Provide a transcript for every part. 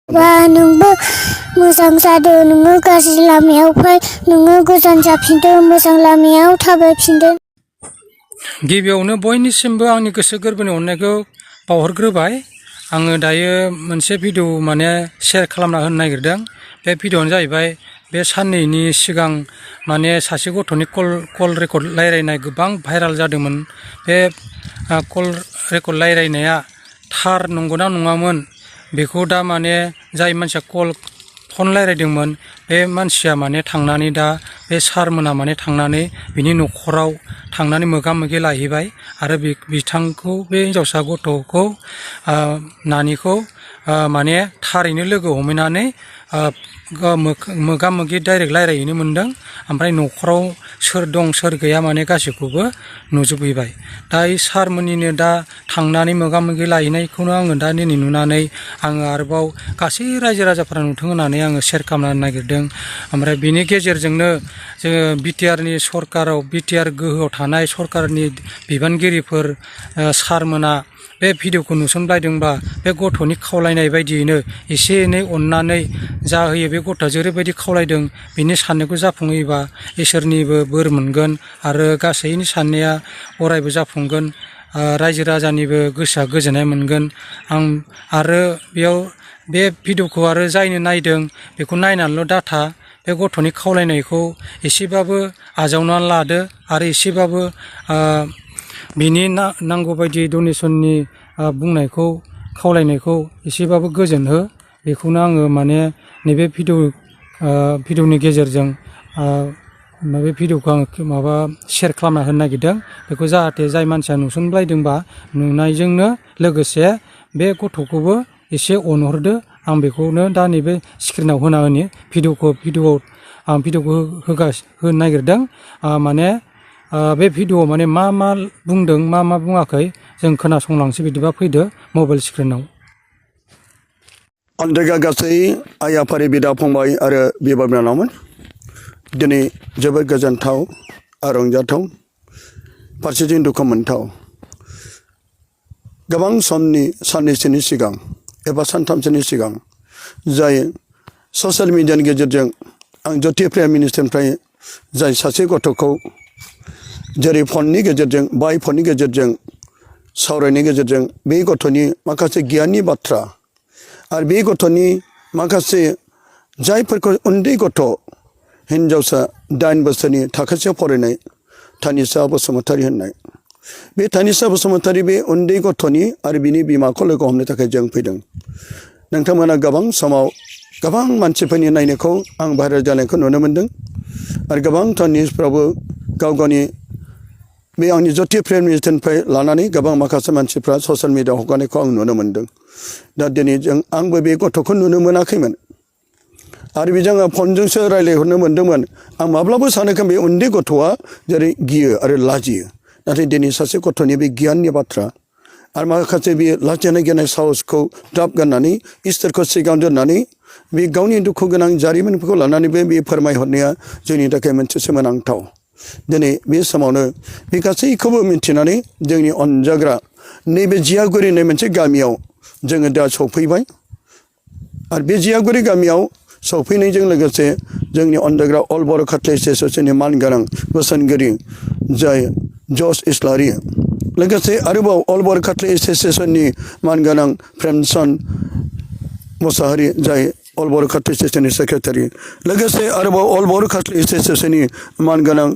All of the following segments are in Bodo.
Và nunggu musang sado nunggu kasih lamiau fai nunggu gosan जाफिनदो मोजां लामायाव थाबायफिनदो। गिबियावनो बयनिसिमबो आंनि गोसो गोरबोनि अननायखौ बावहरग्रोबाय। आङो दायो मोनसे भिडिअ माने शेयार खालामना होनो नागिरदों। बे भिडिअआनो जाहैबाय बे साननैनि सिगां माने सासे गथ'नि कल रेकर्ड रायलायनाय गोबां भाइराल जादोंमोन। बे कल रेकर्ड रायलायनाया थार नंगौना नङामोन बेखौ दा माने जाय मानसिया फन रायलायदोंमोन बे मानसिया माने थांनानै दा बे सारमोना माने थांनानै बिनि न'खराव थांनानै मोगा मोगि लाहैबाय आरो बिथांखौ बे हिनजावसा गथ'खौ नानिखौ माने थारैनो लोगो हमहैनानै मोगा मोगि डाइरेक्ट रायलायहैनो मोनदों। ओमफ्राय न'खराव सोर दं सोर गैया माने गासैखौबो नुजोबहैबाय। दा सारमोननिनो दा थांनानै मोगा मोगि लाहैनायखौनो आङो दा दिनै नुनानै आङो आरोबाव गासै रायजो राजाफोरा नुथों होननानै आङो शेयार खालामनो नागिरदों। ओमफ्राय बिनि गेजेरजोंनो जोङो बिटिआरनि सरकाराव बिटिआर गोहोआव थानाय सरकारनि बिबानगिरिफोर सारमोना बे भिडिअखौ नुसनबायदोंबा बे गथ'नि खावलायनाय बायदियैनो एसे एनै अननानै जा होयो बे गथ'आ जेरैबायदि खावलायदों बिनि साननायखौ जाफुंहोयोबा इसोरनिबो बोर मोनगोन आरो गासैनि साननाया अरायबो जाफुंगोन। रायजो राजानिबो गोसोआ गोजोननाय मोनगोन। आं आरो बेयाव बे भिडिअखौ आरो जायनो नायदों बेखौ नायनानैल' डाटा बे गथ'नि खावलायनायखौ एसेबाबो आजावनानै लादो आरो एसेबाबो बिनि नांगौ बायदि डनेसननि बुंनायखौ खावलायनायखौ एसेबाबो गोजोन हो। बेखौनो आङो माने नैबे भिडिअनि गेजेरजों बे भिडिअखौ आङो शेयार खालामना होनो नागिरदों। बेखौ जाहाथे जाय मानसिया नुसनलायदोंबा नुनायजोंनो लोगोसे बे गथ'खौबो एसे अनहरदो। आं बेखौनो दा नैबे स्क्रिनाव होना होनि आं भिडिअखौ होनो नागिरदों। माने बे भिडिअआव माने मा बुंदों मा बुङाखै जों खोनासंलांसै। बिदिबा फैदो मबाइल स्क्रिनाव। अन्दायगा गासै आइ आफारि बिदा फंबाय आरो बिब' बिनानावमोन, दिनै जोबोद गोजोनथाव आरो रंजाथाव फारसेथिं दुखु मोनथाव। गोबां समनि साननैसोनि सिगां एबा सानथामसोनि सिगां जाय ससियेल मिडियानि गेजेरजों आं ज्योति प्राइम मिनिस्टारनिफ्राय जाय सासे गथ'खौ जेरै फननि गेजेरजों बाय फननि गेजेरजों सावरायनायनि गेजेरजों बे गथ'नि माखासे गियाननि बाथ्रा आरो बे गथ'नि माखासे जायफोरखौ उन्दै गथ' हिन्जावसा 9 बोसोरनि थाखोसेयाव फरायनाय तानिसा बसुमतारी होननाय बे तानिसा बसुमतारी बे उन्दै गथ'नि आरो बिनि बिमाखौ लोगो हमनो थाखाय जों फैदों। नोंथांमोना गोबां समाव गोबां मानसिफोरनि नायनायखौ आं भाइरेल जानायखौ नुनो मोनदों आरो गोबांथार निउसफ्रावबो गावनि बे आंनि ज्योति प्राइम मिनिस्टारनिफ्राय लानानै गोबां माखासे मानसिफ्रा ससियेल मिडियाआव हगारनायखौ आं नुनो मोनदों। दा दिनै आंबो बे गथ'खौ नुनो मोनाखैमोन आरो बेजों फनजोंसो रायज्लायहरनो मोन्दोंमोन। आं माब्लाबो सानाखै बे उन्दै गथ'आ जेरै गियो आरो लाजियो, नाथाय दिनै सासे गथ'नि बे गियाननि बाथ्रा आरो माखासे बे लाजिनाय गिनाय साहसखौ द्राब गारनानै इसोरखौ सिगाङाव दोननानै बे गावनि दुखु गोनां जारिमिनफोरखौ लानानैबो बे फोरमायहरनाया जोंनि थाखाय मोनसे सोमोनांथाव। दिनै बे समावनो बे गासैखौबो मिन्थिनानै जोंनि अनजाग्रा नैबे जियागुरि होननाय मोनसे गामियाव जोङो दा सफैबाय आरो बे जियागुरि गामियाव सफैनायजों लोगोसे जोंनि अनजाग्रा अल बर' खाथलि एस'सियेसननि मानगोनां बोसोनगिरि जाय जस इस्लारि, लोगोसे आरोबाव अल बर' खाथलि एस'सियेसननि मानगोनां प्रेमचंद मुसाहारि जाय अल बर' खाथलि एस'सियेसननि सेक्रेटारि, लोगोसे आरोबाव अल बर' खाथलि एस'सियेसननि मानगोनां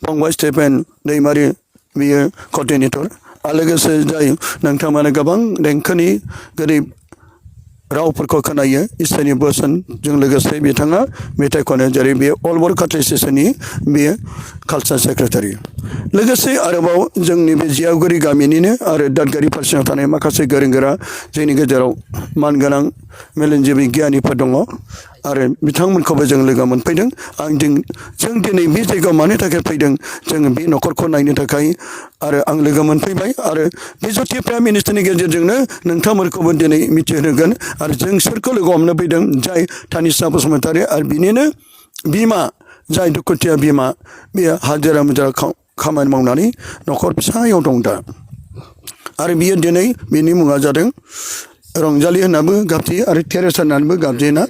फंबाय स्टेफेन दैमारि बियो कअर्डिनेटर आरो लोगोसे जाय नोंथांमोना गोबां देंखोनि गोरिब रावफोरखौ खोनायो इसोरनि बोसोनजों लोगोसे बिथाङा मेथाइ खनो, जेरै बे अल बर' खाथलि एस'सियेसननि बेयो कालचार सेक्रेटारि। लोगोसे आरोबाव जोंनि बे जियागुरि गामिनिनो आरो दादगारि फारसेयाव थानाय माखासे गोरों गोरा जोंनि गेजेराव मानगोनां मेलेमजिबि गियानिफोर दङ आरो बिथांमोनखौबो जों लोगो मोनफैदों। जों दिनै बे जायगायाव मानो थाखाय फैदों, जोङो बे न'खरखौ नायनो थाखाय आरो आं लोगो मोनफैबाय आरो बे ज्योति प्राइम मिनिस्टारनि गेजेरजोंनो नोंथांमोनखौबो दिनै मिथिहोगोन आरो जों सोरखौ लोगो हमनो फैदों, जाय तानिसा बसुमतारी आरो बिनिनो बिमा जाय दुखुथिया बिमा, बेयो हाजिरा मुजिरा खामानि मावनानै न'खर फिसायाव दं दा आरो बियो दिनै बिनि मुङा जादों रंजालि होननाबो गाबज्रियो आरो टेरेसा होननानैबो गाबज्रियोना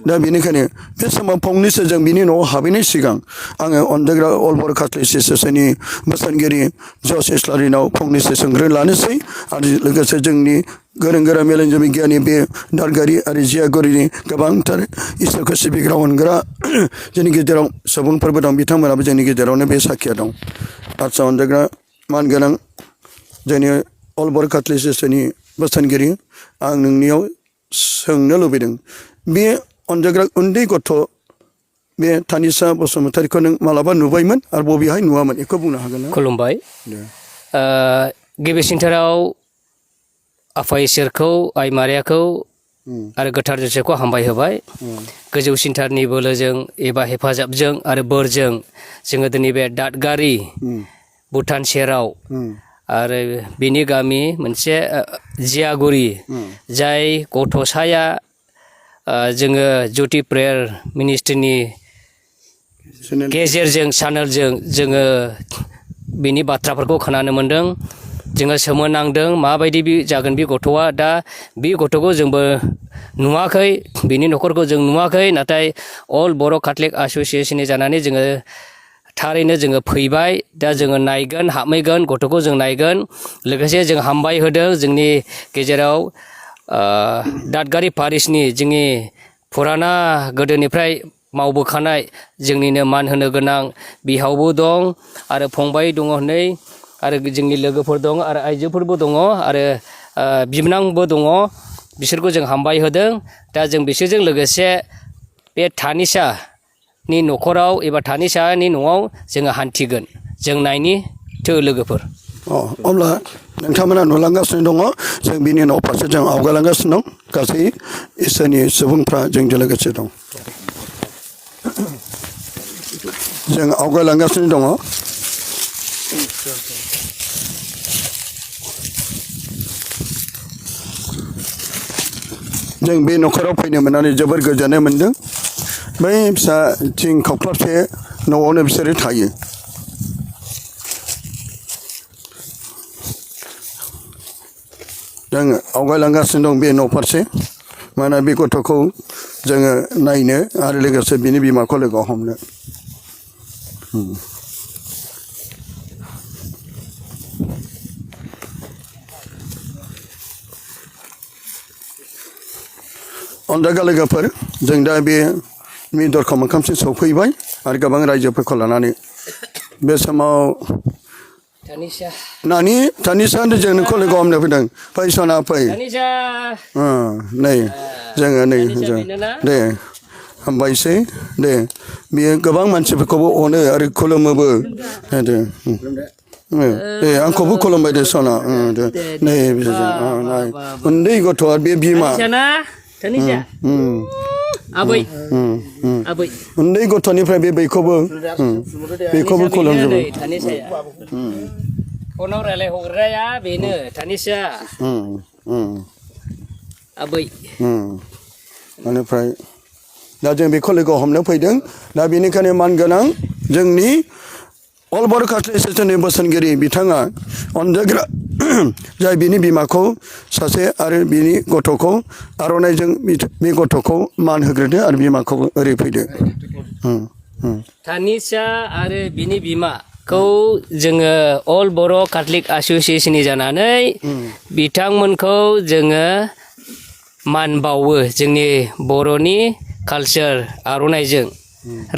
दा बेनिखायनो बे समाव फंनैसो जों बिनि न'आव हाबैनायनि सिगां आङो अनजाग्रा अल बर' काथलिक एस'सियेसननि बोसोनगिरि जस इस्लारिनाव फंनैसो सोंग्रो लानोसै आरो लोगोसे जोंनि गोरों गोरा मेलेमजिबि गियानि बे दारगारि आरो जियागुरिनि गोबांथार इसोरखौ सिबिग्रा अनग्रा जोंनि गेजेराव सुबुंफोरबो दं बिथांमोनाबो जोंनि गेजेरावनो बे साखिया दं आदसा अनजाग्रा मानगोनां जोंनि अल बर' काथलिक एस'सियेसननि बोसोनगिरि आं नोंनियाव सोंनो लुबैदों बे अनजाग्रा उन्दै गथ' बे तानिसा बसुमतारीखौ नों मालाबा नुबायमोन आरो बबेहाय नुवामोन बेखौ बुंनो हागोन ना? खुलुमबाय गिबिसिनथाराव आफा इसोरखौ आइ मारियाखौ आरो गोथार जोसेफखौ हामबाय होबाय गोजौसिनथारनि बोलोजों एबा हेफाजाबजों आरो बोरजों जोङो दिनै बे दादगारि भुटान सेराव आरो बिनि गामि मोनसे जियागुरि जाय गथ'साया जोङो ज्योति प्रेयार मिनिस्ट्रिनि गेजेरजों चेनेलजों जोङो बिनि बाथ्राफोरखौ खोनानो मोन्दों जोङो सोमोनांदों माबायदि जागोन बे गथ'आ दा बे गथ'खौ जोंबो नुवाखै बिनि न'खरखौ जों नुवाखै नाथाय अल बर' काथलिक एस'सियेसननि जानानै जोङो थारैनो जोङो फैबाय दा जोङो नायगोन हाबहैगोन गथ'खौ जों नायगोन लोगोसे जों हामबाय होदों जोंनि गेजेराव दादगारि पारिसनि जोंनि फुराना गोदोनिफ्राय मावबोखानाय जोंनिनो मान होनो गोनां बिहावबो दं आरो फंबाय दङ नै आरो जोंनि लोगोफोर दं आरो आइजोफोरबो दङ आरो बिबोनांबो दङ बिसोरखौ जों हामबाय होदों दा जों बिसोरजों लोगोसे बे तानिसानि न'खराव एबा तानिसानि न'आव जोङो हान्थिगोन जों नायनि थो लोगोफोर अब्ला नोंथांमोना नुलांगासिनो दङ जों बिनि न' फारसे जों आवगायलांगासिनो दं गासै इसोरनि सुबुंफ्रा जोंजों लोगोसे दं जों आवगायलांगासिनो दङ जों बे न'खराव फैनो मोननानै जोबोर गोजोननाय मोन्दों बै फिसा थिं खावख्लाबसे न'आवनो बिसोरो थायो जों आवगायलांगासिनो दं बे न' फारसे मानोना बे गथ'खौ जोङो नायनो आरो लोगोसे बिनि बिमाखौ लोगो हमनो अनजाग्रा लोगोफोर जों दा बे दरखं मोखांसिम सफैबाय आरो गोबां रायजोफोरखौ लानानै बे समाव तानिसा जों नोंखौ लोगो हमनो फैदों फै सना फै नै जोङो नै दे हामबायसै दे बियो गोबां मानसिफोरखौबो अनो आरो खुलुमोबो दे दे आंखौबो खुलुमबाय दे सना दे नै नाय उन्दै गथ'आ बे बिमा आबै उन्दै गथ'निफ्राय बेखौबो खुलुमजोबो फनाव रायलायहरग्राया बेनो तानिसा आबै बेनिफ्राय दा जों बेखौ लोगो हमनो फैदों दा बेनिखायनो मानगोनां जोंनि अल बर' काथलिक एस'सियेसननि बोसोनगिरि बिथाङा अनजाग्रा जाय बिनि बिमाखौ सासे आरो बिनि गथ'खौ आर'नाइजों बे गथ'खौ मान होग्रोदो आरो बिमाखौबो ओरै फैदो तानिसा आरो बिनि बिमाखौ जोङो अल बर' काथलिक एस'सियेसननि जानानै बिथांमोनखौ जोङो मान बावो जोंनि बर'नि कालचार आर'नाइजों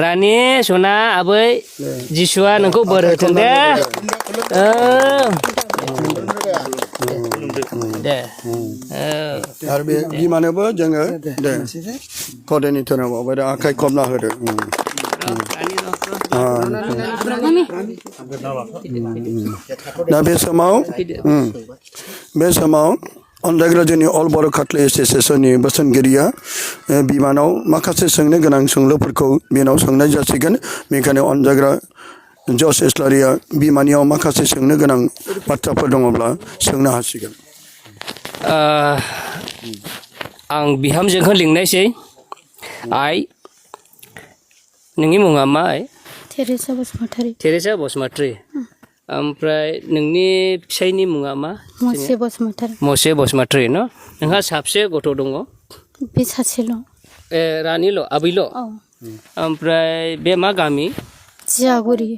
रानि सना आबै जिसुआ नोंखौ बोर होथों दे दे आरो बे बिमानोबो जोङो दे कर्डिनेटरनाव बावबाय आखाइ खबना होदो दा बे समाव अनजाग्रा जोंनि अल बर' काथलिक एस'सियेसननि बोसोनगिरिया बिमानाव माखासे सोंनो गोनां सोंलुफोरखौ बेनाव सोंनाय जासिगोन बेनिखायनो अनजाग्रा जस इस्लारिया बिमानियाव माखासे सोंनो गोनां बाथ्राफोर दङब्ला सोंनो हासिगोन आं बिहामजोखौ लिंनायसै आइ नोंनि मुङा मा आइ टेरेसा बसुमतारी टेरेसा बसुमतारी ओमफ्राय नोंनि फिसायनि मुङा मा मसे बसुमतारी मसे बसुमतारी न नोंहा साबसे गथ' दङ बे सासेल' रानिल' आबैल' औ ओमफ्राय बे मा गामि जियागुरि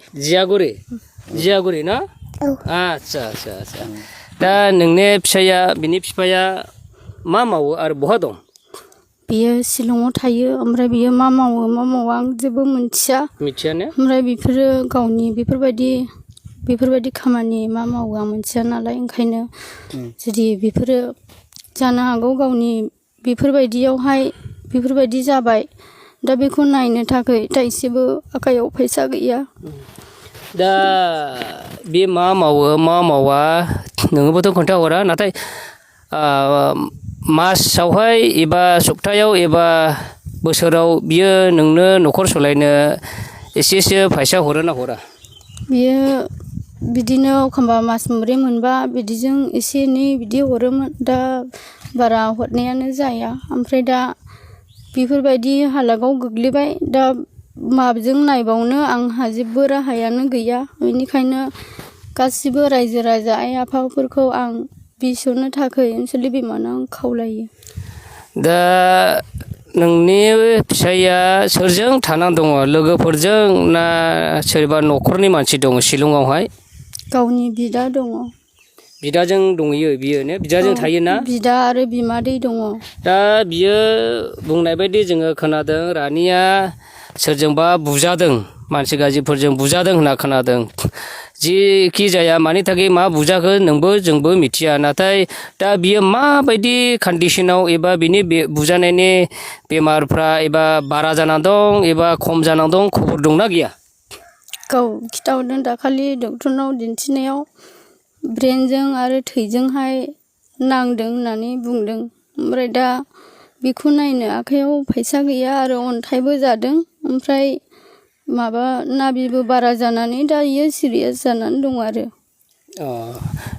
जियागुरि ना औ आच्छा आच्छा आच्छा दा नोंनि फिसाया बिनि बिफाया मा मावो आरो बहा दं बियो शिलंआव थायो ओमफ्राय बियो मा मावो मा मावा आं जेबो मिथिया मिथियानो ओमफ्राय बेफोरो गावनि बेफोरबायदि खामानि मा मावो आं मिथिया नालाय ओंखायनो जुदि बेफोरो जानो हागौ गावनि बेफोरबायदियावहाय बेफोरबायदि जाबाय दा बेखौ नायनो थाखाय दा एसेबो आखायाव फैसा गैया दा बे मा मावो मा मावा नोङोबोथ' खोन्थाहरा नाथाय मासावहाय एबा सप्तायाव एबा बोसोराव बियो नोंनो न'खर सलायनो एसेसो फैसा हरो ना हरा बियो बिदिनो एखमबा मास मोनब्रै मोनबा बिदिजों एसे एनै बिदि हरोमोन दा बारा हरनायानो जाया ओमफ्राय दा बेफोरबायदि हालोदाव गोग्लैबाय दा माजों नायबावनो आंहा जेबो राहायानो गैया बेनिखायनो गासिबो रायजो राजा आइ आफाफोरखौ आं बिसोरनो थाखाय ओनसोलनि बिमानाव आं खावलायो दा नोंनि फिसाइया सोरजों थानानै दङ लोगोफोरजों ना सोरबा न'खरनि मानसि दङ शिलंआवहाय गावनि बिदा दङ बिदाजों दंहैयो बियो ने बिदाजों थायोना बिदा आरो बिमादै दङ दा बियो बुंनाय बायदि जोङो खोनादों रानिया सोरजोंबा बुजादों मानसि गाज्रिफोरजों बुजादों होनना खोनादों जिखि जाया मानि थाखाय मा बुजाखो नोंबो जोंबो मिथिया नाथाय दा बियो माबायदि कन्डिसनाव एबा बिनि बे बुजानायनि बेमारफ्रा एबा बारा जानानै दं एबा खम जानानै दं खबर दंना गैया गाव खिथाहरदों दाखालि डक्टरनाव दिन्थिनायाव ब्रेनजों आरो थैजोंहाय नांदों होननानै बुंदों ओमफ्राय दा बेखौ नायनो आखायाव फैसा गैया आरो अन्थाइबो जादों ओमफ्राय माबा नाबिबो बारा जानानै दा इयो सिरियास जानानै दं आरो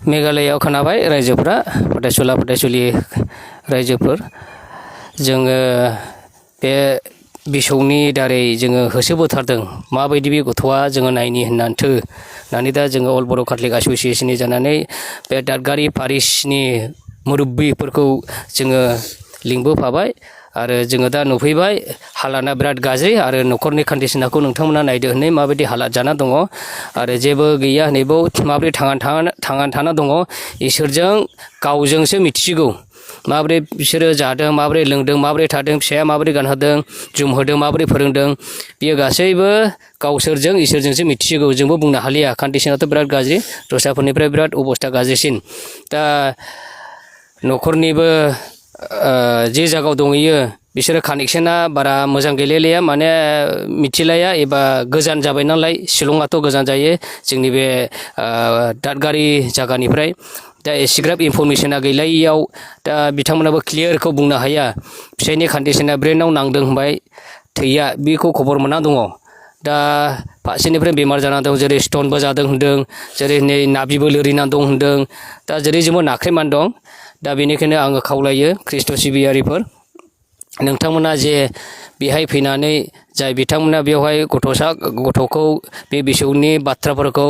मेघालयआव खोनाबाय रायजोफ्रा फरायसुलि रायजोफोर जोङो बे बिसौनि दारै जोङो होसोबोथारदों माबायदि बे गथ'आ जोङो नायनि होननानै दा जोङो अल बर' काथलिक एस'सियेसननि जानानै बे दादगारि पारिसनि मुरब्बिफोरखौ जोङो लिंबोफाबाय आरो जोङो दा नुफैबाय हालादा बिराद गाज्रि आरो न'खरनि कन्डिसनखौ नोंथांमोना नायदो होननाय माबायदि हालाद जाना दङ आरो जेबो गैया होननायबाव माबोरै थांनानै थाना दङ इसोरजों गावजोंसो मिथिसिगौ माबोरै बिसोरो जादों माबोरै लोंदों माबोरै थादों फिसाया माबोरै गानहोदों जोमहोदों माबोरै फोरोंदों बियो गासैबो गावसोरजों इसोरजोंसो मिथिसिगौ जोंबो बुंनो हालिया कन्डिसनाथ' बिराद गाज्रि दस्राफोरनिफ्राय बिराद अबस्था गाज्रिसिन दा न'खरनिबो जे जायगायाव दंहैयो बिसोरो कानेक्सना बारा मोजां गैलायलाया माने मिथिलाया एबा गोजान जाबाय नालाय शिलंआथ' गोजान जायो जोंनि बे दादगारि जायगानिफ्राय दा एसेग्राब इनफरमेसना गैलायियाव दा बिथांमोनाबो क्लियारखौ बुंनो हाया फिसायनि कन्डिसना ब्रेनाव नांदों होनबाय थैया बेखौ खबर मोना दङ दा फारसेनिफ्राय बेमार जाना दं जेरै स्टनबो जादों होनदों जेरै नै नाभिबो लोरिनानै दं होनदों दा जेरै जोंबो नाख्रेबनानै दं दा बेनिखायनो आङो खावलायो ख्रिस्ट' सिबियारिफोर नोंथांमोना जे बेहाय फैनानै जाय बिथांमोना बेवहाय गथ'खौ बे बिसौनि बाथ्राफोरखौ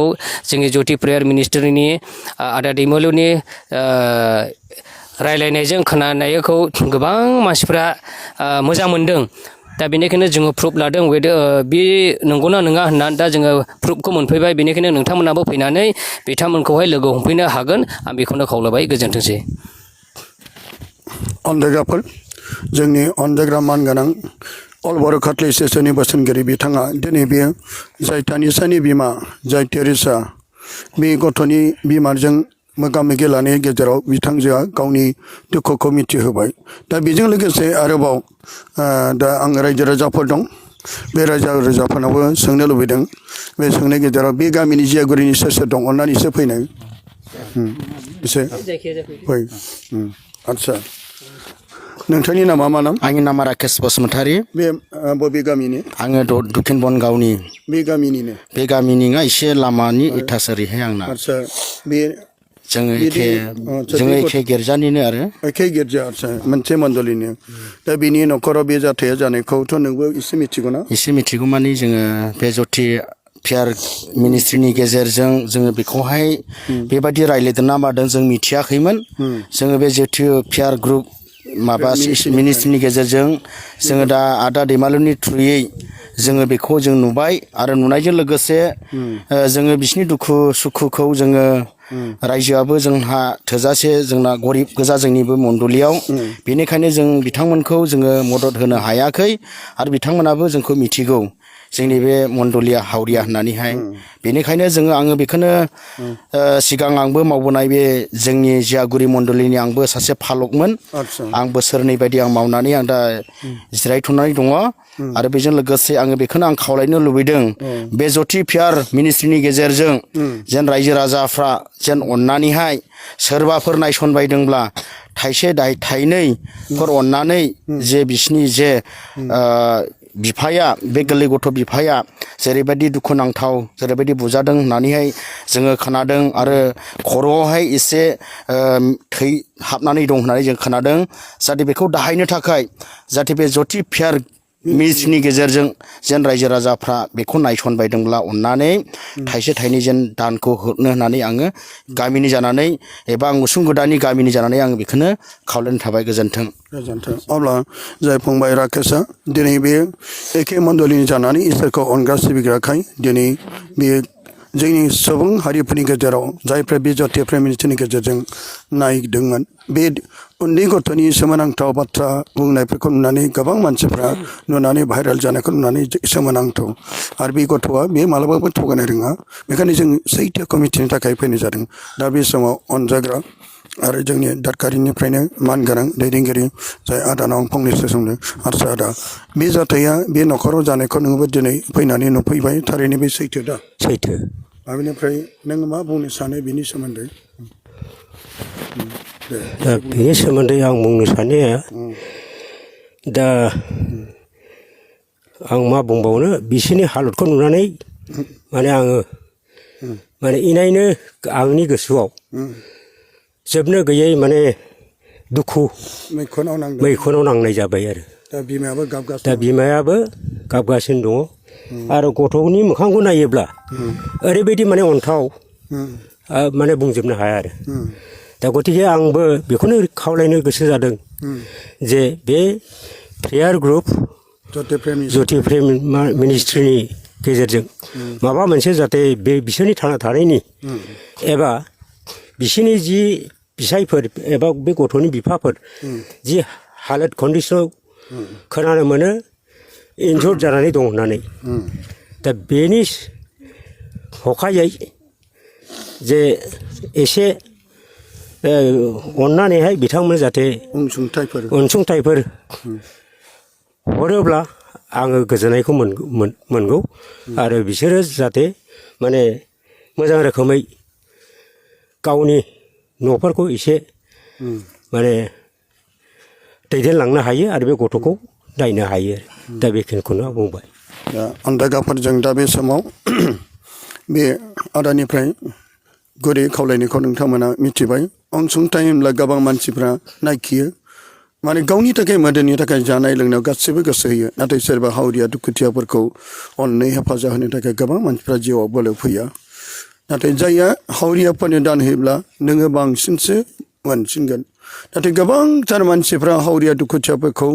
जोंनि ज्योति प्रेयार मिनिस्ट्रिनि आदा दैमालुनि रायलायनायजों खोनानायखौ गोबां मानसिफ्रा मोजां मोनदों दा बेनिखायनो जोङो प्रुफ लादों बे नंगौना नङा होननानै दा जोङो प्रुफखौ मोनफैबाय बेनिखायनो नोंथांमोनाबो फैनानै बिथांमोनखौहाय लोगो हमफैनो हागोन आं बेखौनो खावलायबाय गोजोन्थोंसै अनजायग्राफोर जोंनि अनजायग्रा मानगोनां अल बर' काथलिक एस'सियेसननि बोसोनगिरि बिथाङा दिनै बेयो जाय तानिसानि बिमा जाय टेरेसा बे गथ'नि बिमाजों मोगा मोगि लानायनि गेजेराव बिथांजोआ गावनि दुखुखौ मिथिहोबाय दा बेजों लोगोसे आरोबाव दा आं रायजो राजाफोर दं बे रायजो राजाफोरनावबो सोंनो लुबैदों बे सोंनाय गेजेराव बे गामिनि जियागुरिनि सोर सोर दं अननानै एसे फैनाय एसे फै आदसा नोंथांनि नामा मा नाम आंनि नामा राकेश बसुमतारी बे बबे गामिनि आङो दक्षिण बनगावनि बे गामिनिनो बे गामिनि नङा एसे लामानि इटासारिहाय आंना आदसा बे जोङो एखे गिर्जानिनो आरो एखे गिर्जा आदसा मोनसे मण्डलिनि दा बिनि न'खराव बे जाथाया जानायखौथ' नोंबो एसे मिथिगौ ना एसे मिथिगौ माने जोङो बे ज्योति पियार मिनिस्ट्रिनि गेजेरजों जोङो बेखौहाय बेबायदि रायज्लायदों ना मादों जों मिथियाखैमोन जोङो बे जिहेतु पियार ग्रुप माबा मिनिस्ट्रिनि गेजेरजों जोङो दा आदा दैमालुनि थ्रुयै जोङो बेखौ जों नुबाय आरो नुनायजों लोगोसे जोङो बिसिनि दुखु सुखुखौ जोङो रायजोआबो जोंहा थोजासे जोंना गरिब गोजा जोंनिबो मण्डलियाव बेनिखायनो जों बिथांमोनखौ जोङो मदद होनो हायाखै आरो बिथांमोनाबो जोंखौ मिथिगौ जोंनि बे मण्डलिया हावरिया होननानैहाय बेनिखायनो आङो बेखौनो सिगां आंबो मावबोनाय बे जोंनि जियागुरि मण्डलिनि आंबो सासे फालकमोन आं बोसोरनै बायदि आं मावनानै आं दा जिरायथ'नानै दङ आरो बेजों लोगोसे आङो बेखौनो आं खावलायनो लुबैदों बे जथि पियार मिनिस्ट्रिनि गेजेरजों जेन रायजो राजाफ्रा जेन अननानैहाय सोरबाफोर नायसनबायदोंब्ला थाइसे थाइनैफोर अननानै जे बिसिनि जे बिफाया बे गोरलै गथ' बिफाया जेरैबायदि दुखुनांथाव जेरैबायदि बुजादों होननानैहाय जोङो खोनादों आरो खर'आवहाय एसे थै हाबनानै दं होननानै जों खोनादों जाहाथे बेखौ दाहायनो थाखाय जाहाथे बे जथि पियार मिनिस्ट्रिनि गेजेरजों जेन रायजो राजाफ्रा बेखौ नायसनबायदोंब्ला अननानै थाइसे थाइनै जेन दानखौ हरनो होननानै आङो गामिनि जानानै एबा आं उसुं गोदाननि गामिनि जानानै आङो बेखौनो खावलायनो थाबाय गोजोन्थों अब्ला जाय फंबाय राकेशआ दिनै बे एखे मण्डलिनि जानानै इसोरखौ अनग्रा सिबिग्राखाय दिनै बेयो जोंनि सुबुं हारिफोरनि गेजेराव जायफ्रा बे जथि पियार मिनिस्ट्रिनि गेजेरजों नायदोंमोन बे उन्दै गथ'नि सोमोनांथाव बाथ्रा बुंनायफोरखौ नुनानै गोबां मानसिफ्रा नुनानै भाइरेल जानायखौ नुनानै सोमोनांथाव आरो बे गथ'आ बे मालाबाबो थगायनो रोङा बेखायनो जों सैथोखौ मिथिनो थाखाय फैनाय जादों दा बे समाव अनजाग्रा आरो जोंनि दादगारिनिफ्रायनो मानगोनां दैदेनगिरि जाय आदानाव फंनैसो सोंदों आरसा आदा बे जाथाया बे न'खराव जानायखौ नोंबो दिनै फैनानै नुफैबाय थारैनो बे सैथो दा सैथो बेनिफ्राय नों मा बुंनो सानो बिनि सोमोन्दै दा बेनि सोमोन्दै आं बुंनो सानो दा आं मा बुंबावनो बिसोरनि हालोदखौ नुनानै माने आङो माने इनायनो आंनि गोसोआव जोबनो गैयै माने दुखु मैखुनाव नांनाय जाबाय आरो दा बिमायाबो गाबगासिनो दङ आरो गथ'नि मोखांखौ नायोब्ला ओरैबायदि माने अन्थाव माने बुंजोबनो हाया आरो दा गतिके आंबो बेखौनो खावलायनो गोसो जादों जे बे पियार ग्रुप जथि पियार मिनिस्ट्रिनि गेजेरजों माबा मोनसे जाहाथे बे बिसोरनि थांना थानायनि एबा बिसोरनि जि फिसायफोर एबा बे गथ'नि बिफाफोर जि हालोद कन्डिसनाव खोनानो मोनो इनजुर जानानै दं होननानै दा बेनि हखायै जे एसे अननानैहाय बिथांमोन जाहाथे अनसुंथाइफोर हरोब्ला आङो गोजोननायखौ मोनगौ आरो बिसोरो जाहाथे माने मोजां रोखोमै गावनि न'फोरखौ एसे माने दैदेनलांनो हायो आरो बे गथ'खौ नायनो हायो दा बेखिनिखौनो आं बुंबाय दा अनदायगाफोरजों दा बे समाव बे आदानिफ्राय गुरै खावलायनायखौ नोंथांमोना मिथिबाय अनसुंथाइ होनब्ला गोबां मानसिफ्रा नायखियो माने गावनि थाखाय मोदोमनि थाखाय जानाय लोंनायाव गासैबो गोसो होयो नाथाय सोरबा हावरिया दुखुथियाफोरखौ अननो हेफाजाब होनो थाखाय गोबां मानसिफ्रा जिउआव बोलो फैया नाथाय जायहा हावरियाफोरनो दान होयोब्ला नोङो बांसिनसो मोनसिनगोन नाथाय गोबांथार मानसिफ्रा हावरिया दुखुथियाफोरखौ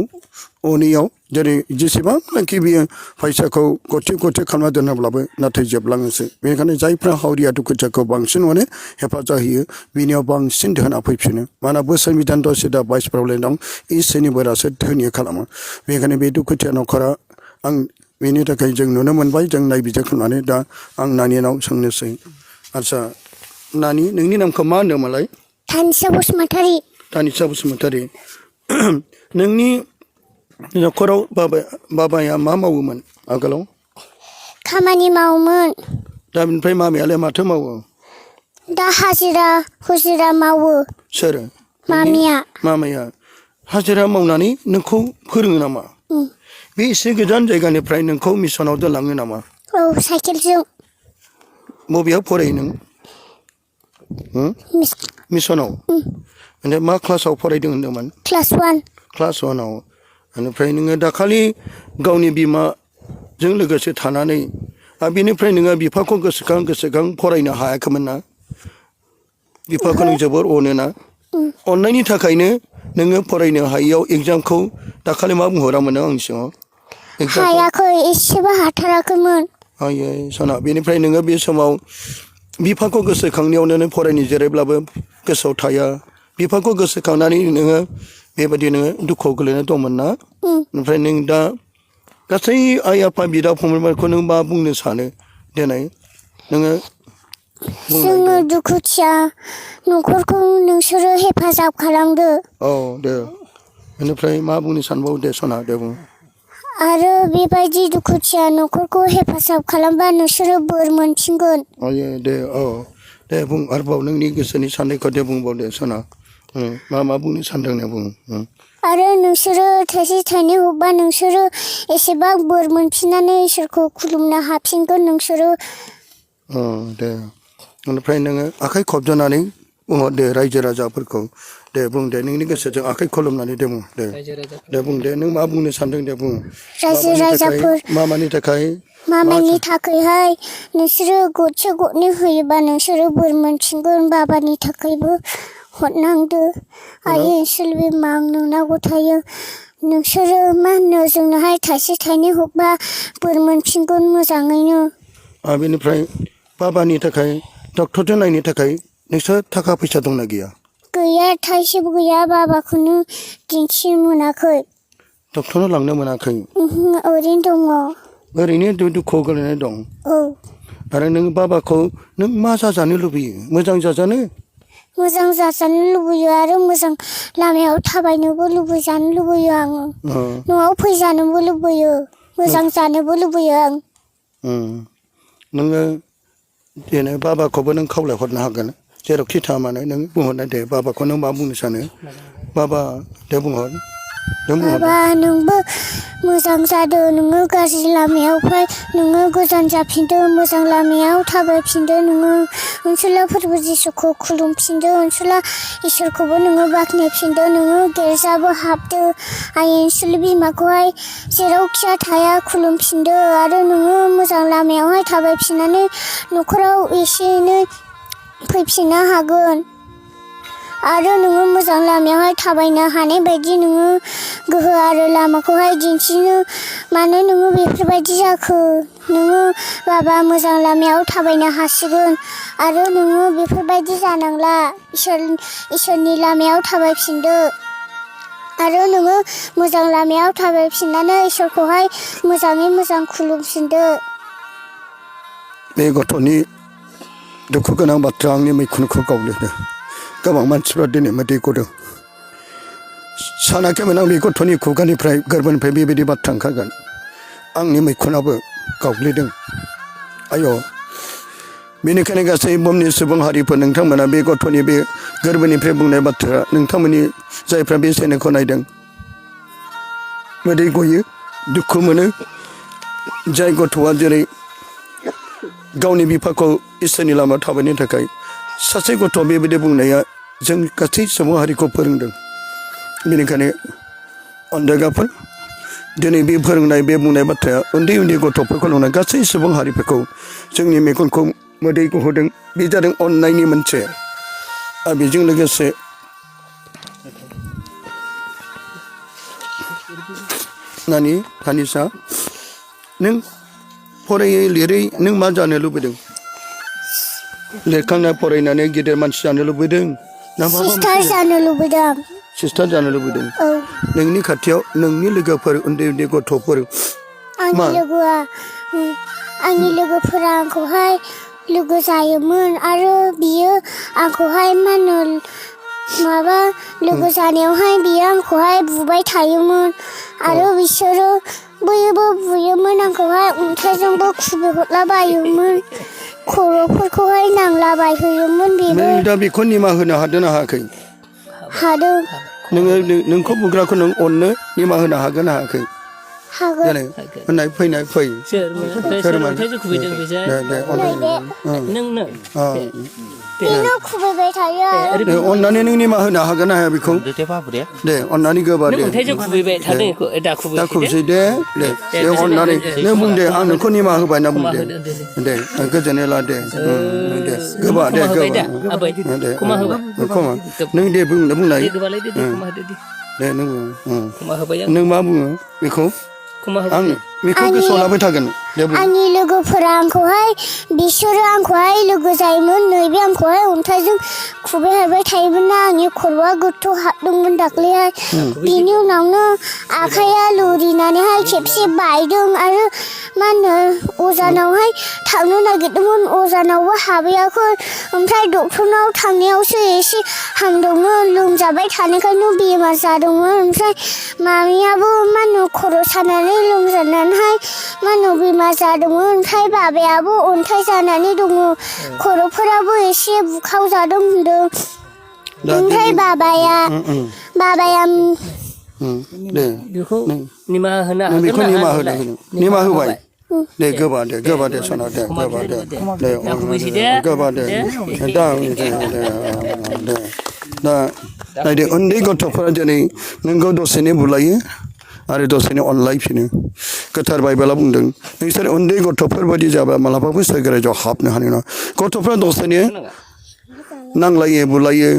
अनियाव जेरै जेसेबांनाखि बियो फैसाखौ गथे गथे खालामना दोनाब्लाबो नाथाय जोबलाङोसो बेनिखायनो जायफ्रा हावरिया दुखुथियाखौ बांसिन अने हेफाजाब होयो बिनियाव बांसिन धोना फैफिनो मानोना बोसोर मिदान दसेदा बाइस प्रब्लेम दं इसोरनि बोरासो धोनि खालामो बेनिखायनो बे दुखुथिया न'खरा आं बेनि थाखाय जों नुनो मोनबाय जों नायबिजिर खालामनानै दा आं नानिनाव सोंनोसै आदसा नानि नोंनि नामखौ मा होनदोंमोनलाय तानिसा बसुमतारी तानिसा बसुमतारी नोंनि न'खराव बाबाया मा मावोमोन आगोलाव खामानि मावोमोन दा बिनिफ्राय मामियालाय माथो मावो दा हुजिरा मावो सोर मामिया हाजिरा मावनानै नोंखौ फोरोङो नामा बे एसे गोजान जायगानिफ्राय नोंखौ मिसनाव दोनलाङो नामा औ साइकेलजों बबेयाव फरायो नों मिसनाव ओमफ्राय मा क्लासाव फरायदों होनदोंमोन क्लास 1 क्लास 1आव बेनिफ्राय नोङो दाखालि गावनि बिमाजों लोगोसे थानानै बिनिफ्राय नोङो बिफाखौ गोसोखां फरायनो हायाखैमोन ना बिफाखौ नों जोबोर अनोना अननायनि थाखायनो नोङो फरायनो हायियाव एग्जामखौ दाखालि मा बुंहरामोन आंनि सिगाङाव हायाखै एसेबो हाथाराखैमोन आयै सना बेनिफ्राय नोङो बे समाव बिफाखौ गोसोखांनायावनो नों फरायनो जिरायब्लाबो गोसोआव थाया बिफाखौ गोसोखांनानै नोङो बेबायदि नोङो दुखुआव गोलैना दंमोन ना ओमफ्राय नों दा गासै आइ आफा बिदा फंबायफोरखौ नों मा बुंनो सानो देनाय नोङो जोङो दुखुथिया न'खरखौ नोंसोरो हेफाजाब खालामदो औ दे बेनिफ्राय मा बुंनो सानबावो दे सना दे बुं आरो बेबायदि दुखुथिया न'खरखौ हेफाजाब खालामबा नोंसोरो बोर मोनफिनगोन आयै दे औ दे बुं आरोबाव नोंनि गोसोनि साननायखौ दे बुंबाव दे सना मा बुंनो सानदों दे बुं आरो नोंसोरो थाइसे थाइनै हरबा नोंसोरो एसेबां बोर मोनफिननानै इसोरखौ खुलुमनो हाफिनगोन नोंसोरो दे ओमफ्राय नोङो आखाइ खबजानानै बुंहर दे रायजो राजाफोरखौ दे बुं दे नोंनि गोसोजों आखाइ खलमनानै दे बुं दे बुं दे नों मा बुंनो सानदों दे बुं रायजो राजाफोर मामानि थाखाय मामानि थाखायहाय नोंसोरो गरसे गरनै होयोबा नोंसोरो बोर मोनफिनगोन बाबानि थाखायबो हरनांदो आयै सोलबि मा नोंनांगौ थायो नोंसोरो मा होनो जोंनोहाय थाइसे थाइनै हरबा बोर मोनफिनगोन मोजाङैनो बेनिफ्राय बाबानि थाखाय डक्टरजों नायनो थाखाय नोंसोर थाखा फैसा दंना गैया गैया थाइसेबो गैया बाबाखौनो दिन्थिनो मोनाखै डक्टरनाव लांनो मोनाखै ओरैनो दङ ओरैनो दुखुआव गोलैनाय दं औ आरो नों बाबाखौ नों मा जाजानो लुबैयो मोजां जाजानो मोजां जाजानो लुबैयो आरो मोजां लामायाव थाबायनोबो लुबैजानो लुबैयो आङो न'आव फैजानोबो लुबैयो मोजां जानोबो लुबैयो आं नोङो जेने बाबाखौबो नों खावलायहरनो हागोन जेरावखि थाङा मानो नों बुंहरनाय दे बाबाखौ नों मा बुंनो सानो बाबा दे बुंहर बाबा नोंबो मोजां जादो नोङो गाज्रि लामायाव फै नोङो गोजान जाफिनदो मोजां लामायाव थाबायफिनदो नोङो अनसुला फोरबो जिसुखौ खुलुमफिनदो अनसुला इसोरखौबो नोङो बाख्नायफिनदो नोङो गिर्जाबो हाबदो आइ अनसुलि बिमाखौहाय जेरावखिया थाया खुलुमफिनदो आरो नोङो मोजां लामायावहाय थाबायफिननानै न'खराव एसे एनै फैफिननो हागोन आरो नोङो मोजां लामायावहाय थाबायनो हानाय बायदि नोङो गोहो आरो लामाखौहाय दिन्थिनो मानो नोङो बेफोरबायदि जाखो नोङो बाबा मोजां लामायाव थाबायनो हासिगोन आरो नोङो बेफोरबायदि जानांला इसोरनि लामायाव थाबायफिनदो आरो नोङो मोजां लामायाव थाबायफिननानै इसोरखौहाय मोजाङै मोजां खुलुमफिनदो बे गथ'नि दुखु गोनां बाथ्रा आंनि मैखुनखौ गावलेदों गोबां मानसिफ्रा दिनै मोदै गदों सानाखैमोन आं बे गथ'नि खुगानिफ्राय गोरबोनिफ्राय बेबायदि बाथ्रा ओंखारगोन आंनि मैखुनाबो गावग्लिदों आय' बेनिखायनो गासै बुहुमनि सुबुं हारिफोर नोंथांमोना बे गथ'नि बे गोरबोनिफ्राय बुंनाय बाथ्रा नोंथांमोननि जायफ्रा बे चेनेलखौ नायदों मोदै गयो दुखु मोनो जाय गथ'आ जेरै गावनि बिफाखौ इसोरनि लामायाव थाबायनो थाखाय सासे गथ' बेबायदि बुंनाया जों गासै सुबुं हारिखौ फोरोंदों बेनिखायनो अनजायगाफोर दिनै बे फोरोंनाय बे बुंनाय बाथ्राया उन्दै उन्दै गथ'फोरखौ नुनाय गासै सुबुं हारिफोरखौ जोंनि मेगनखौ मोदै गहोदों बे जादों अननायनि मोनसे आरो बेजों लोगोसे हानिसा नों फरायै लिरै नों मा जानो लुबैदों लिरखांना फरायनानै गिदिर मानसि जानो लुबैदों ना सिस्टार जानो लुबैदों सिस्टार जानो लुबैदों औ नोंनि खाथियाव नोंनि लोगोफोर उन्दै उन्दै गथ'फोर आंनि लोगोफोरा आंखौहाय लोगो जायोमोन आरो बियो आंखौहाय मा होनो माबा लोगो जानायावहाय बियो आंखौहाय बुबाय थायोमोन आरो बिसोरो बैयोबो बुयोमोन आंखौहाय अन्थाइजोंबो खुबैहरलाबायोमोन खर'फोरखौहाय नांलाबायहोयोमोन बेबो नों दा बेखौ निमाहा होनो हादों ना हायाखै हादों नोङो नोंखौ बुग्राखौ नों अननो निमाहा होनो हागोन ना हायाखै हागोन देनाय होननाय फैनाय फै सोर अन्थाइजों खुबैदों बेजों दे नोंनो बेनो खुबैबाय थायो दे अननानै नों निमा होनो हागोन ना हाया बेखौ दे अननानै गोबा नों दे अन्थाइजों खुबैबाय थादों दा दा खुबै खुबसै दे अननानै नों बुं दे आं नोंखौ निमा होबाय ना बुं दे गोजोननाय ला दे दे गोबा दे गोबा दे खमा होबाय खमा नों दे बुंनाय गोबालाय दे खमा होदो दे नों खमा होबाय आं नों मा बुङो बेखौ खमा आं होबाय बेखौ गोसोआव लाबाय थागोन दे बुं आंनि लोगोफोरा आंखौहाय बिसोरो आंखौहाय लोगो जायोमोन नैबे आंखौहाय अन्थाइजों खुबैहरबाय थायोमोन ना आंनि खर'आ गोथौ हाबदोंमोन दाख्लैहाय बिनि उनावनो आखाइया लोरिनानैहाय खेबसे बायदों आरो मा होनो अजानावहाय थांनो नागिरदोंमोन अजानावबो हाबहैयाखै ओमफ्राय डक्टरनाव थांनायावसो एसे हामदोंमोन लोमजाबाय थानायखायनो बेमार जादोंमोन ओमफ्राय मामियाबो मा होनो खर' सानानै लोमजानानैहाय मा होनो बेमार जादोंमोन ओमफ्राय बाबायाबो अन्थाइ जानानै दङ खर'फोराबो एसे बुखावजादों होनदों ओमफ्राय बाबाया दे बेखौ निमाहा होनो नों बेखौ हागोन निमा ना होदों निमा होबाय दे गोबा दे सना दे गोबा दे गोबा दे दा नायदो उन्दै गथ'फोरा दिनै नोंखौ दसेनो बुलायो आरो दसेनो अनलायफिनो गोथार बाइबेला बुंदों नोंसोर उन्दै गथ'फोर बायदि जाबा मालाबाबो सोरगो रायजोआव हाबनो हानाय नङा गथ'फ्रा दसेनो नांलायो बुलायो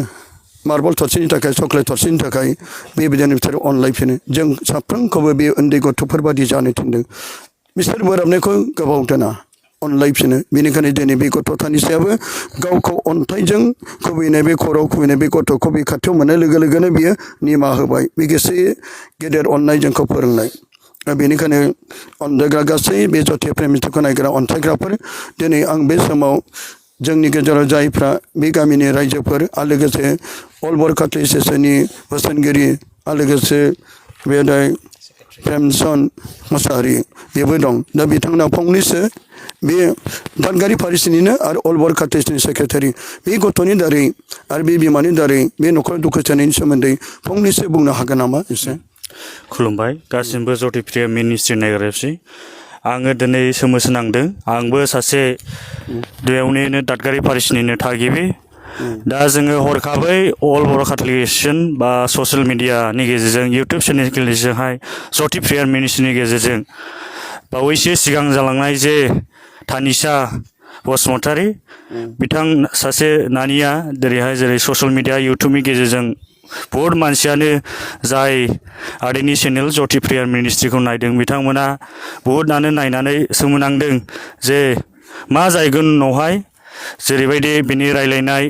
मार्बल थरसेनि थाखाय चक्लेट थरसेनि थाखाय बेबायदिनो बिसोर अनलायफिनो जों साफ्रोमखौबो बे उन्दै गथ'फोर बायदि जानो थिनदों बिसोर बोराबनायखौ गोबाव दोना अनलायफिनो बेनिखायनो दिनै बे गथ' सानैसोआबो गावखौ अन्थाइजों खुबैनाय बे खर'आव खुबैनाय बे गथ'खौ बे खाथियाव मोननाय लोगो लोगोनो बियो निमा होबाय बे गेसे गेदेर अननाय जोंखौ फोरोंनाय बेनिखायनो अनजायग्रा गासै बे जथि प्रेमिस्टखौ नायग्रा अनसायग्राफोर दिनै आं बे समाव जोंनि गेजेराव जायफ्रा बे गामिनि रायजोफोर आरो लोगोसे अल बर' काथलिक एस'सियेसननि बोसोनगिरि आरो लोगोसे बे प्रेमचंद मोसाहारि बेबो दं दा बिथांमोना फंनैसो बे दादगारि फारिसिनिनो आरो अल बर' काथलिकनि सेक्रेटारि बे गथ'नि दारै आरो बे बिमानि दारै बे न'खर दुखु जानायनि सोमोन्दै फंनैसो बुंनो हागोन नामा एसे खुलुमबाय गासिबो जथि प्रिया मिनिस्ट्रि नायग्राफसै आङो दिनै सोमोनांदों आंबो सासे बेयावनो दादगारि फारिसिनिनो थागिबि दा जोङो हरखाबै अल बर' काथलिक एस'सियेसन बा ससियेल मिडियानि गेजेरजों इउटुब चेनेलनि गेजेरजोंहाय जथि प्रियार मिनिस्ट्रिनि गेजेरजों बावैसो सिगां जालांनाय जे तानिसा बसुमतारी बिथां सासे नानिया जेरै ससियेल मिडिया इउटुबनि गेजेरजों बहुत मानसियानो जाय आदैनि चेनेल जथि प्रियार मिनिस्ट्रिखौ नायदों बिथांमोना बहुतआनो नायनानै सोमोनांदों जे मा जाहैगोन उनावहाय जेरैबायदि बिनि रायलायनाय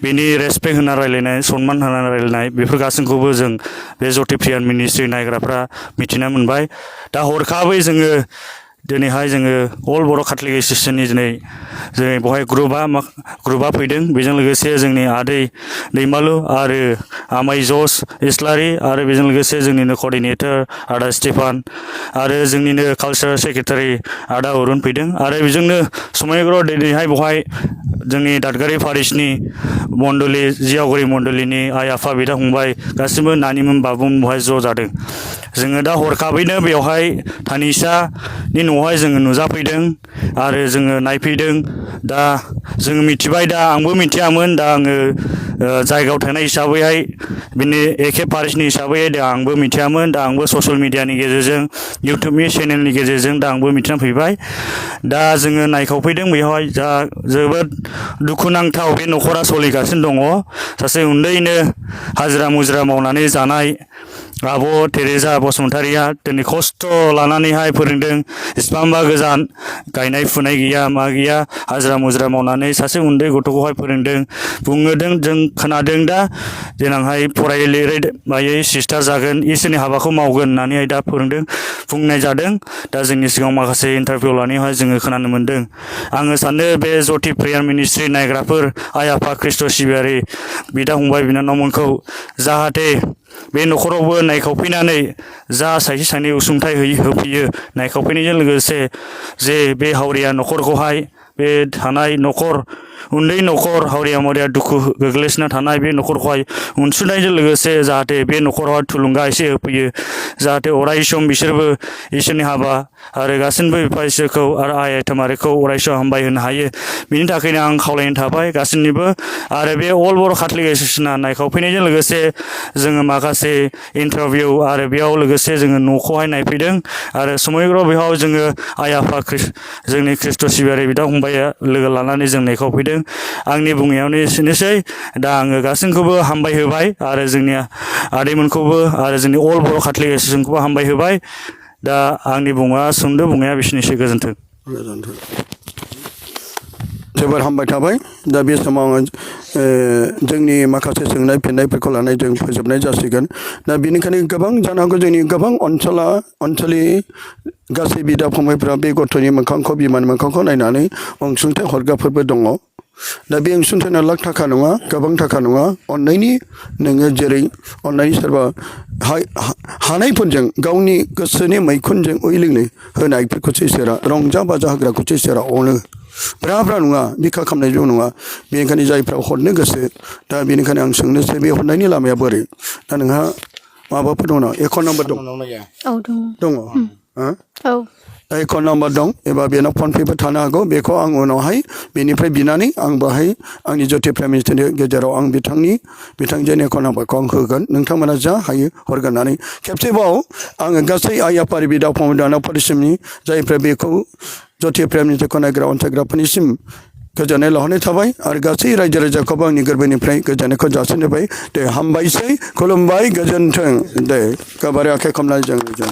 बिनि रेसपेक्ट होना रायलायनाय सनमान होना रायलायनाय बेफोर गासैखौबो जों बे जथि प्रियार मिनिस्ट्रि नायग्राफ्रा मिथिना मोनबाय दा हरखाबै जोङो दिनैहाय जोङो अल बर' काथलिक एस'सियेसननि दिनै बेवहाय ग्रुपआ फैदों बेजों लोगोसे जोंनि आदै दैमालु आरो आमाइ जस इस्लारि आरो बेजों लोगोसे जोंनिनो कअर्डिनेटर आदा स्टिफान आरो जोंनिनो कालचारेल सेक्रेटारि आदा अरुण फैदों आरो बेजोंनो समायग्र दिनैहाय बेवहाय जोंनि दादगारि फारिसनि मण्डलि जियागुरि मण्डलिनि आइ आफा बिदा फंबाय गासिबो नानिमोन बाबुमोन बेवहाय ज' जादों जोङो दा हरखाबैनो बेवहाय तानिसानि न'आवहाय जोङो नुजाफैदों आरो जोङो नायफैदों दा जोङो मिथिबाय दा आंबो मिथियामोन दा आङो जायगायाव थानाय हिसाबैहाय बिनि एखे फारिसनि हिसाबै दा आंबो मिथियामोन दा आंबो ससियेल मिडियानि गेजेरजों इउटुबनि चेनेलनि गेजेरजों दा आंबो मिथिना फैबाय दा जोङो नायखावफैदों बेवहाय दा जोबोद दुखुनांथाव बे न'खरा सोलिगासिनो दङ सासे उन्दैनो हाजिरा मुजिरा मावनानै जानाय आब' टेरेजा बसुमतारिया दिनै खस्थ' लानानैहाय फोरोंदों इसिबांबा गोजान गायनाय फुनाय गैया मा गैया हाजिरा मुजिरा मावनानै सासे उन्दै गथ'खौहाय फोरोंदों बुंदों जों खोनादों दा देनांहाय फरायै लिरै मायै सिस्टार जागोन इसोरनि हाबाखौ मावगोन होननानैहाय दा फोरोंदों बुंनाय जादों दा जोंनि सिगाङाव माखासे इन्टारभिउ लानायावहाय जोङो खोनानो मोन्दों आङो सानो बे जथि प्रेयार मिनिस्ट्रि नायग्राफोर आइ आफा ख्रिस्ट' सिबियारि बिदा फंबाय बिनानावमोनखौ जाहाथे बे न'खरावबो नायखावफैनानै जा सासे सानै उसुंथाइ होफैयो नायखावफैनायजों लोगोसे जे बे हावरिया न'खरखौहाय बे थानाय न'खर उन्दै न'खर हावरिया मरिया दुखु गोग्लैसोना थानाय बे न'खरखौहाय अनसुंथाइजों लोगोसे जाहाथे बे न'खरावहाय थुलुंगा एसे होफैयो जाहाथे अराय सम बिसोरबो इसोरनि हाबा आरो गासिनबो बिफा इसोरखौ आरो आइ आयथामारिखौ अराय सम हामबाय होनो हायो बिनि थाखायनो आं खावलायनो थाबाय गासिनिबो आरो बे अल बर' काथलिक एस'सियेसना नायखावफैनायजों लोगोसे जोङो माखासे इन्टारभिउ आरो बेयाव लोगोसे जोङो न'खौहाय नायफैदों आरो समग्र बेयाव जोङो आइ आफा जोंनि ख्रिस्ट' सिबियारि बिदा फंबाया लोगो लानानै जों नायखावफैदों आंनि बुंनायावनो एसेनोसै दा आङो गासैखौबो हामबाय होबाय आरो जोंनि आदैमोनखौबो आरो जोंनि अल बर' काथलिक एस'सियेसनखौबो हामबाय होबाय दा आंनि सुंद' बुंनाया बिसोरनिसै गोजोन्थों जोबोर हामबाय थाबाय दा बे समाव जोंनि माखासे सोंनाय फिन्नायफोरखौ लानानै जों फोजोबनाय जासिगोन दा बेनिखायनो गोबां जानो हागौ जोंनि गोबां ओनसोलनि गासै बिदा फंबायफ्रा बे गथ'नि मोखांखौ बिमानि मोखांखौ नायनानै अनसुंथाइ हरग्राफोरबो दङ दा बे अनसुंथाइया लाख थाखा नङा गोबां थाखा नङा अननायनि नोङो जेरै अननायनि सोरबा हानायफोरजों गावनि गोसोनि मैखुनजों उइलिंलि होनायफोरखौसो इसोरा रंजा बाजा होग्राखौसो इसोरा अनो ब्रा नङा बिखा खालामनायजों नङा बेनिखायनो जायफ्रा हरनो गोसो दा बेनिखायनो आं सोंनोसै बे हरनायनि लामाया बोरै दा नोंहा माबाफोर दङ ना एकाउन्ट नाम्बार दं औ दङ औ एकाउन्ट नाम्बार दं एबा बेनाव फनपेबो थानो हागौ बेखौ आं उनावहाय बेनिफ्राय बिनानै आं बाहाय आंनि ज्योति प्राइम मिनिस्टारनि गेजेराव आं बिथांजोनि एकाउन्ट नाम्बारखौ आं होगोन नोंथांमोना जा हायो हरगोन होननानै खेबसेबाव आङो गासै आइ आफारि बिदा फंबाय दाना फरिसिमनि जायफ्रा बेखौ ज्योति प्राइम मिनिस्टारखौ नायग्रा अनसायग्राफोरनिसिम गोजोननाय लाहरनाय थाबाय आरो गासै रायजो राजाखौबो आंनि गोरबोनिफ्राय गोजोननायखौ जासिनबाय दे हामबायसै खुलुमबाय गोजोन्थों दे गाबारि आखाइ खमनाय जों दे